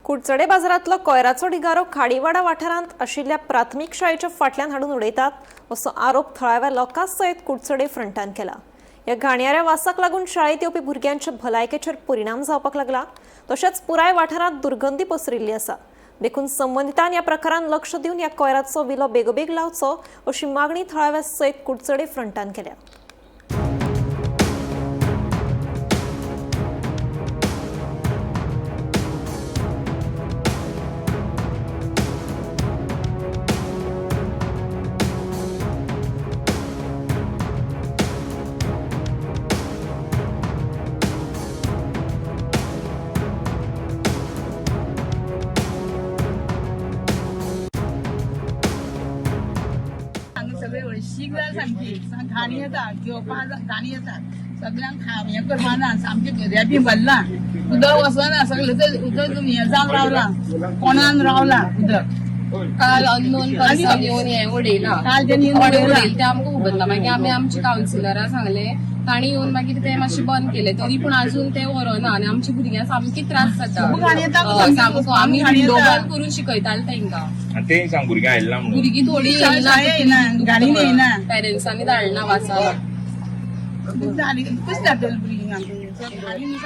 कुडचडे बाजारांतलो कोयराचो ढिगारो खाडीवाडा वाठारांत आशिल्ल्या प्राथमीक शाळेच्या फाटल्यान हाडून उडयतात असो आरोप थळाव्या लोकां सयत कुडचडे फ्रंटान केला. ह्या घाणयाऱ्या वासाक लागून शाळेत येवपी भुरग्यांच्या भलायकेचेर परिणाम जावपाक लागला. तशेंच पुराय वाठारांत दुर्गंधी पसरिल्ली आसा. देखून संबंदितान ह्या प्रकारान लक्ष दिवन ह्या कोयराचो विलो बेगोबेग लावचो अशी मागणी थळाव्या सयत कुडचडे फ्रंटान केल्या. हांगा सगळे हळशीक जाल्या सामकी. घाण येता, घेवपा घाण येता सगळ्यांक, हें करपा ना, सामकें रेबी भरलां, उदक वचना, सगळें ते उदक हें जावन रावलां, कोणान रावलां उदक. काल अननोन पर्सन येवन हें उडयलां. काल तेणी येवन कोणें उडयलां. उडयलें तें आमकां खबर ना. मागीर आमी आमच्या कावन्सिलराक सांगलें, तांणी येवन मागीर तें मातशें बंद केलें. तरी पूण अजून तें व्हरना आनी आमच्या भुरग्यांक सामकी त्रास जाता. खूब घाण येता. हय, सामको आमी घाण विंडो येता. बंद करून शिकयताले तांकां. आनी ते सांग भुरग्यांक आयला म्हणून. भुरगीं थोडी शाळा येयना, गाडीन येयना. पेरंट्सांनी धाडना वासा. कशें धाडटलें भुरगीं आमकां?